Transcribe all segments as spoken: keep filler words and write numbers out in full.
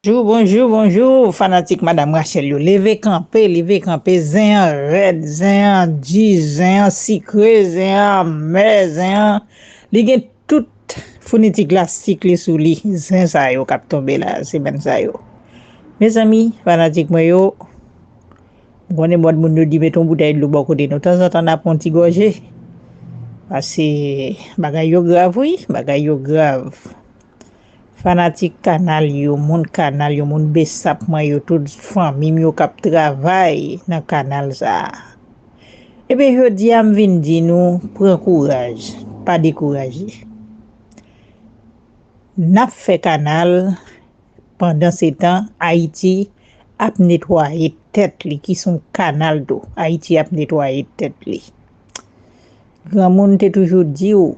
Bonjou, bonjou, bonjou, fanatik Madam Rachel yo. Leve kanpe, leve kanpe. Zen an rèd, zen an di, zen an sikre, zen an amè, zen an. Li gen tout founiti klasik li sou li. Zen sa yo k ap tonbe la, semèn sa yo. Mezanmi, fanatik mwen yo, m konnen mòd moun yo di mete yon boutèy dlo bò kote nou. Tanzantan, n ap pran yon ti gòje. Paske bagay yo grav, wi, bagay yo grav. Fanatik kanal yo, moun kanal yo, moun besap mwen yo, tout fanmi m yo k ap travay nan kanal sa a. Ebyen, jodi a, m vin di nou, pran kouraj, pa dekouraje. N ap fè kanal, pandan se tan, Ayiti ap netwaye tèt li, ki se yon kanal tou. Ayiti ap netwaye tèt li. Granmoun te toujou di w,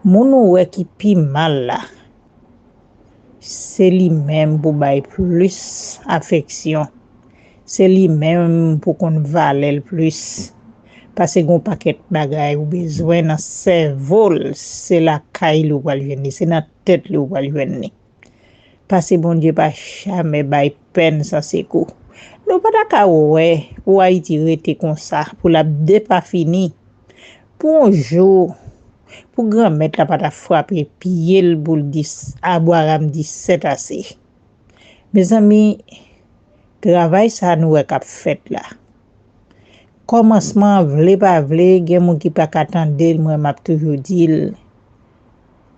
moun ou wè ki pi mal la, se li menm pou bay plis afeksyon. Se li menm pou konn valè l plis. Paske gen yon pakèt bagay ou bezwen nan sèvo l, se lakay li ou pral jwenn li, se nan tèt li ou pral jwenn li. Paske Bondye pa jamè bay pèn san sekou. Nou pa ta ka wè pou Ayiti rete konsa, pou l ap depafini, pou yon jou, pou Granmèt la pa ta frape pye l pou l di, Abraram di sèt ase. Mezanmi, travay sa nou wè k ap fèt la. Kòmansman an, vle pa vle, gen moun ki pa ka tande l, mwen m ap toujou di l.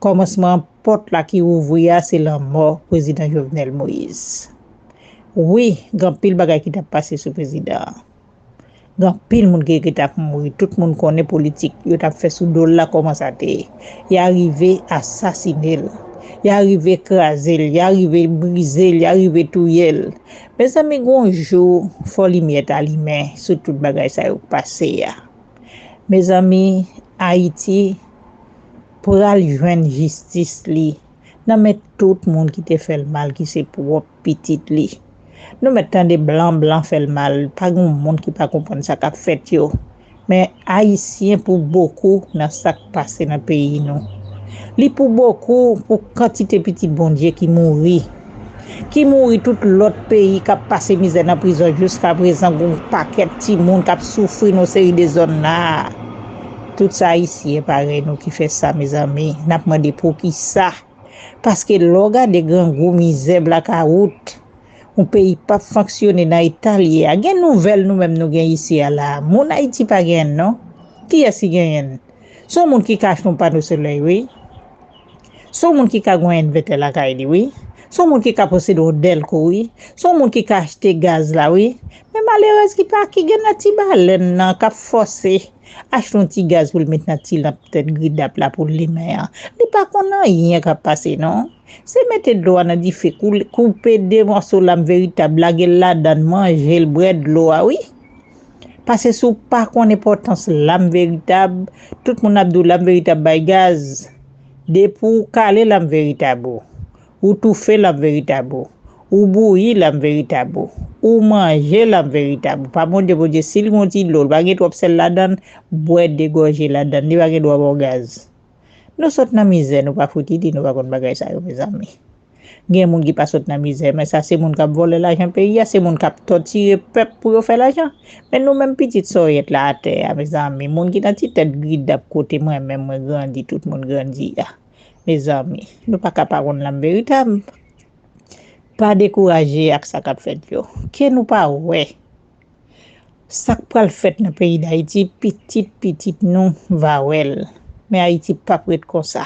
Kòmansman an, pòt la ki ouvri a, se lanmò prezidan Jovenel Moïse. Wi, gen anpil bagay ki t ap pase sou prezidan an. Gen anpil moun ki, ki t ap mouri. Tout moun konnen politik yo t ap fè sou do l la, kòman sa te ye. Y a rive asasine l. Y a rive kraze l. Y a rive brize l. Y a rive touye l. Mezanmi, gon jou, fò limyè ta limen sou tout bagay sa yo k pase a. Mezanmi, Ayiti pral jwenn jistis li nan men tout moun ki te fè l mal, ki se pwòp pitit li. Nou mèt tande blan, blan fè l mal, pa gen moun ki pa konprann sa k ap fèt yo. Men Ayisyen pou bokou nan sa k pase nan peyi nou. Li pou bokou pou kantite pitit Bondye ki mouri. Ki mouri tout lòt peyi k ap pase mizè nan prizon jiskaprezan, gen yon pakèt timoun k ap soufri nan yon seri de zòn la. Tout sa Ayisyen parèy nou ki fè sa, mezanmi. N ap mande poukisa. Paske lè w gade grangou, mizè, blakawout, yon peyi p ap fonksyone nan eta l ye a. Gen nouvèl nou menm nou gen isi a la a. Moun Ayiti pa genyen l non. Kiyès ki genyen l? Se yon moun ki ka achte yon pano solèy, wi. Se yon moun ki ka gen yon envètè lakay li, wi. Se yon moun ki ka posede yon dèlko, wi. Se yon moun ki ka achte gaz la, wi. Men malerèz ki pa, ki gen nan ti balèn nan, k ap fòse achte yon ti gaz pou l met nan ti lanp tèt gridap la pou l limen an. Li pa konn anyen k ap pase, non. Se mete dlo a nan dife, kou-, koupe de mòso lam veritab, lage l ladan l, manje l, bwè dlo a, wi. Paske si w pa konn enpòtans lam veritab, tout moun ap di w lam veritab bay gaz. Depi w kale lam veritab ou, ou toufe lam veritab ou, ou bouyi lam veritab ou, ou manje lam veritab ou. Pa Bondye, Bondye, si l gen yon ti dlo, l pa gen twòp sèl ladan l, bwè de gòje ladan l, li pa gen dwa ba w gaz. Nou sot nan mizè, nou pa fout di nou pa konn bagay sa yo, mezanmi. Gen moun ki pa sot nan mizè, men sa se moun k ap vòlè lajan peyi a, se moun k ap tòtire pèp pou yo fè lajan. Men nou menm pitit sòyèt la atè a, mezanmi, moun ki nan ti tèt gridap kote mwen menm mwen grandi, tout moun grandi a. Mezanmi, nou pa ka pa konn lam veritab. Pa dekouraje ak sa k ap fèt yo. Ke nou pa wè. Sa k pral fèt nan peyi Dayiti, pitit pitit nou va wè l. Men Ayiti p ap ret konsa.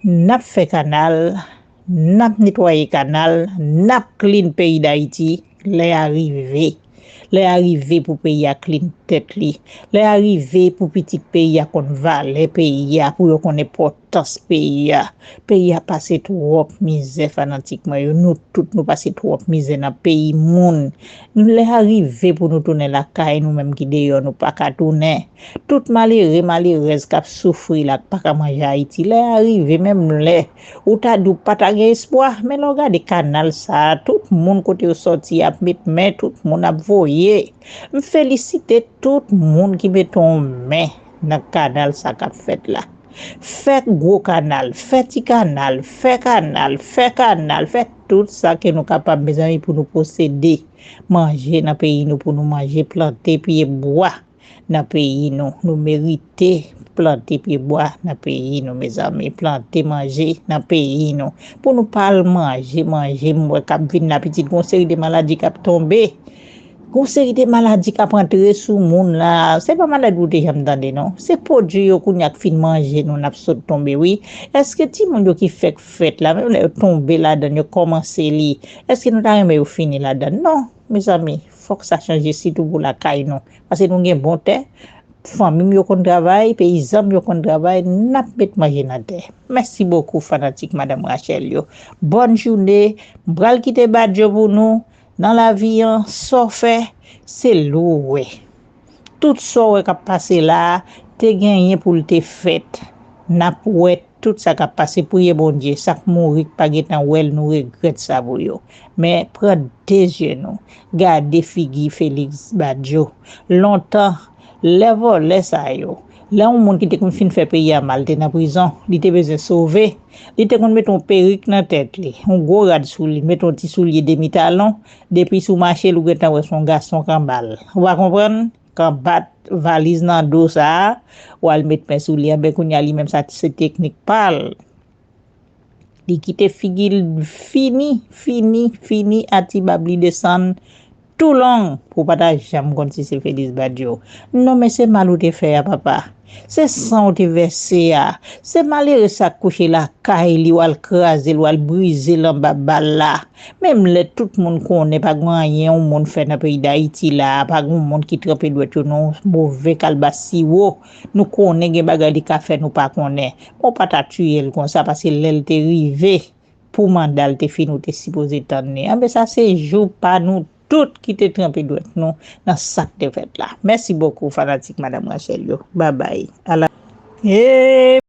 N ap fè kanal, n ap netwaye kanal, n ap clean peyi Dayiti. Lè a rive. Lè a rive pou peyi a clean tèt li. Lè a rive pou pitit peyi a konn valè peyi a, pou yo konn enpòtans peyi a. Peyi a pase twòp mizè, fanatik mwen yo. Nou tout nou pase twòp mizè nan peyi moun. Lè a rive pou nou tounen lakay nou menm ki deyò, nou pa ka tounen. Tout malere, malerèz k ap soufri la, k pa ka manje Ayiti, lè a rive, menm lè ou ta di w pa ta gen espwa, men lè w gade kanal sa a, tout moun kote yo sòti ap met men, tout moun ap voye. M felisite tout moun ki mete yon men nan kanal sa k ap fèt la. Fè gwo kanal, fè ti kanal, fè kanal, fè kanal, fè tout sa ke nou kapab, mezanmi, pou nou posede manje nan peyi nou, pou nou manje, plante pye bwa nan peyi nou. Nou merite plante pye bwa nan peyi nou, mezanmi, plante manje nan peyi nou. Pou nou pa al manje, manje, m wè k ap vin la, pitit, gon seri de maladi k ap tonbe. Gon seri de maladi k ap antre sou moun la. Se pa maladi ou te janm tande, non. Se pwodui yo kounye a k fin manje nou, n ap sot tonbe, wi. Èske timoun yo ki fèk fèt la, menm lè yo tonbe ladan l, yo kòmanse li, èske nou ta renmen yo fini ladan l? Non, mezanmi, fòk sa chanje, sitou pou lakay nou. Paske nou gen bon tè, fanmi m yo konn travay, peyizan m yo konn travay, n ap met manje nan tè. Mèsi bokou, fanatik Madanm Rachel yo. Bòn jounen, m pral kite badyo pou nou. Nan lavi an, sa w fè, se li w wè. Tout sa w wè k ap pase la a, te genyen pou l te fèt. N ap wè tout sa k ap pase. Priye Bondye, sa k mouri k pa gentan wè l, nou regrèt sa pou yo. Men pran de zye nou, gade figi Felix Badio. Lontan, lè vòlè sa yo, lè yon moun ki te konn fin fè peyi a mal te nan prizon, li te bezwen sove. Li te konn mete yon perik nan tèt li, yon gwo rad sou li, mete yon ti soulye demi talon. Depi si w mache l, ou gentan wè se yon gason k anba l. Ou pa konprann? K anba valiz nan do sa a, w al met men sou li, anben kounye a li menm sa se teknik pa l. Li kite figi l fini, fini, fini, atibab li desann tou long pou w pa ta janm konn si se Felix Badio. Non, men se mal ou te fè a, papa. Se san ou te vèse a. Se malere sa k kouche lakay li, w al kraze l, w al brize l anba bal la. Menm lè tout moun konnen pa gen anyen yon moun fè nan peyi Dayiti la a, pa gen yon moun ki tranpe dwèt yo nan yon move kalbas siwo. Nou konnen gen bagay li ka fè nou pa konnen. Bon, w pa ta tiye l konsa, paske lè l te rive pou manda l te fini, ou te sipoze tann li. Anben, sa se jou pa nou tout ki te tranpe dwèt nou nan sa k te fèt la. Mèsi bokou, fanatik Madanm Rachel yo. Babay. Ala. Hey!